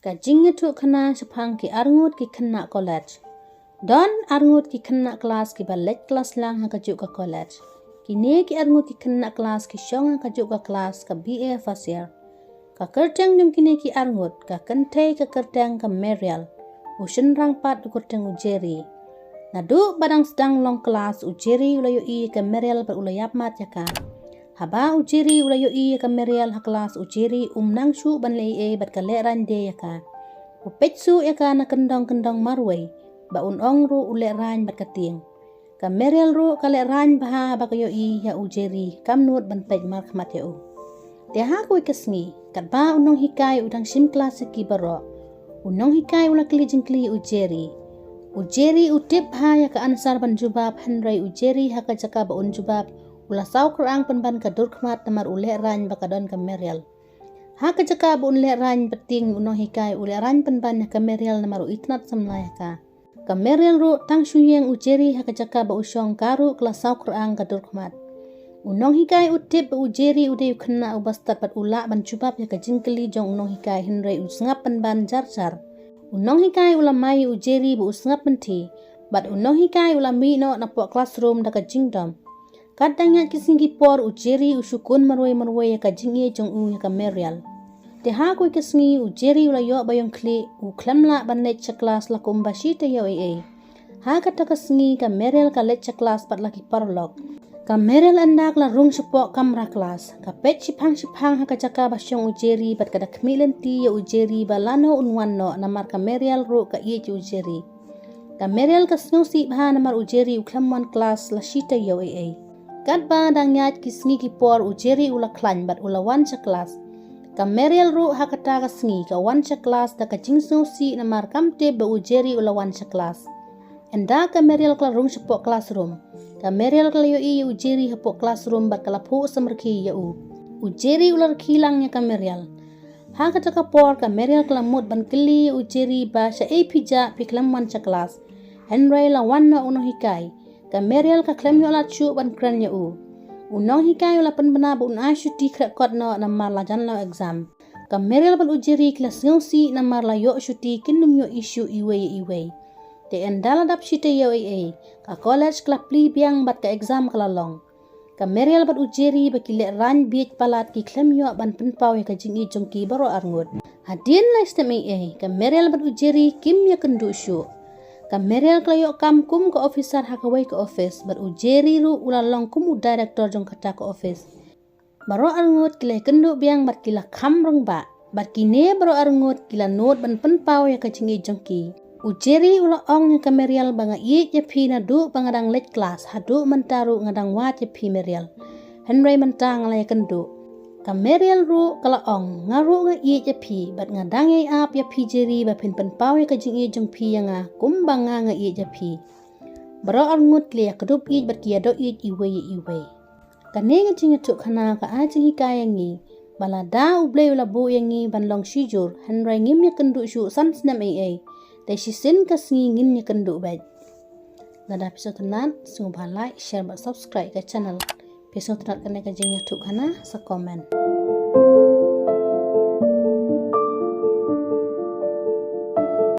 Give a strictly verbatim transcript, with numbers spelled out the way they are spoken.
Ka jingïathuhkhana shaphang ki arngut ki khynnah college. Don arngut ki khynnah klas kiba leit klas lang ha kajuh ka college. Kine ki arngut ki khynnah klas ki shong ha kajuh ka klas ka B A first year. Ka kyrteng jong kine ki arngut, ka kynthei ka kyrteng ka Mariel. U shynrang pat u kyrteng u Jerry. Naduh ba dang sdang long klas, u Jerry u la ïohi ïa ka Mariel bad u la ïap mat ïa ka. Haba u Jerry u la ïohi ïa ka Mariel ha klas, u Jerry um nang shuh ban leh ei ei bad ka lehraiñ de ïa ka. U peit shuh ïa ka na kyndong kyndong marwei, ba un ong ruh u lehraiñ bad ka tieng. Ka Mariel ruh ka lehraiñ bha ba ka ïohi ïa u Jerry, kam nud ban peit markhmat ïa u. Te ha kawei ka sngi, katba u nonghikai u dang shim klas ïa ki baroh, u nonghikai u la kylli jingkylli ïa u Jerry. U Jerry u tip bha ïa ka answer ban jubab, hynrei u Jerry ha ka jaka ba un jubab, u la saw kyrang pynban ka dur khmat namar u lehraiñ ba ka don ka Mariel. Ha ka jaka ba un lehraiñ bad tieng, u nonghikai u lehraiñ pynban ïa ka Mariel namar u itynnad samla ïa ka. Ka Mariel ruh tang shu ïeng u Jerry ha ka jaka ba u shong, ka ruh ka la saw kyrang ka dur khmat. U nonghikai u tip ba u Jerry u dei u khynnah uba stad bad u lah ban jubab ïa ka jingkylli jong u nonghikai, hynrei u sngap pynban jar jar. U nonghikai u la mai ïa u Jerry ba u sngap mynthi, bad u nonghikai u la mih noh napoh classroom da ka jingdom. Katba dang ïaid ki sngi ki por, u Jerry u shu kun marwei marwei ïa ka jingïeit jong u ïa ka Mariel. Te ha kawei ka sngi u Jerry u la ïoh ba ïong khlieh, u khlem lah ban leit sha klas la kumba shi taïew ei ei. Ha kata ka sngi ka Mariel ka leit sha klas bad la ki paralok. Ka Mariel ynda ka la rung shapoh kamra klas, ka peit shiphang shiphang ha ka jaka ba shong u Jerry bad ka da khmih lynti ïa u Jerry ba lano un wan noh, namar ka Mariel ruh ka ïeit ïa u Jerry. Ka Mariel ka sngewsih bha namar u Jerry u khlem wan klas la shi taïew ei ei. Katba dang ïaid ki sngi ki por, u Jerry u la khlaiñ bad u la wan sha klas. Ka Mariel ruh ha kata ka sngi ka wan sha klas da ka jingsngewsih namar kam tip ba u Jerry u la wan sha klas. Ynda ka Mariel ka la rung shapoh classroom, ka Mariel ka la ïohi ïa u Jerry hapoh classroom bad ka la phuh samrkhie ïa u. U Jerry u la rkhie lang ïa ka Mariel. Ha kata ka por ka Mariel ka la mut ban kylli ïa u Jerry ba shaei phi jah phi khlem wan sha klas. Hynrei la wan noh u nonghikai. Ka Mariel ka khlem ïoh lad shuh ban kren ïa u. U nonghikai u la pynbna ba un ai shuti khreh kot noh namar la jan long exam. Ka Mariel bad u Jerry ki la sngewsih namar la ïoh shuti, kin ym ïoh issue iwei ïa iwei. Te ynda la dap shi taïew ei ei, ka college ka la plie biang bad ka exam ka la long. Ka Mariel bad u Jerry ba ki lehraiñ bieit palat ki khlem ïoh ban pynpaw ïa ka jingïeit jong ki baroh arngut. Hadien lai snem ei ei, ka Mariel bad u Jerry kim ïakynduh shuh. Ka Mariel ka la ïoh kam kum ka officer ha kawei ka office, bad u Jerry ruh u la long kum u director jong kata ka office. Baroh arngut ki la ïakynduh biang bad ki la kham rangbah. Bad kine baroh arngut ki la nud ban pynpaw ïa ka jingïeit jong ki. U Jerry u la ong ïa ka Mariel ba nga ïeit ïa phi naduh ba nga dang leit klas, haduh mynta ruh nga dang wad ïa phi Mariel. Hynrei mynta nga la ïakynduh. Ka Mariel ruh ka la ong, nga ruh nga ïeit ïa phi, bad nga dang ïai ap ïa phi Jerry ba phin pynpaw ïa ka jingïeit jong phi ïa nga, kumba nga nga ïeit ïa phi. Baroh arngut ki la ïakdup ïeit bad ki ïadoh ïeit iwei ïa iwei. Kane ka jingïathuhkhana ka ai jinghikai ïa ngi ba lada U Blei u la buh ïa ngi ban long shijur, hynrei ngim ïakynduh shuh san snem ei ei, te shisien ka sngi ngin ïakynduh beit. Lada phi sngewtynnat, sngewbha like, share bad subscribe ka channel. Phi sngewtynnat kane ka jingïathuhkhana, sa comment.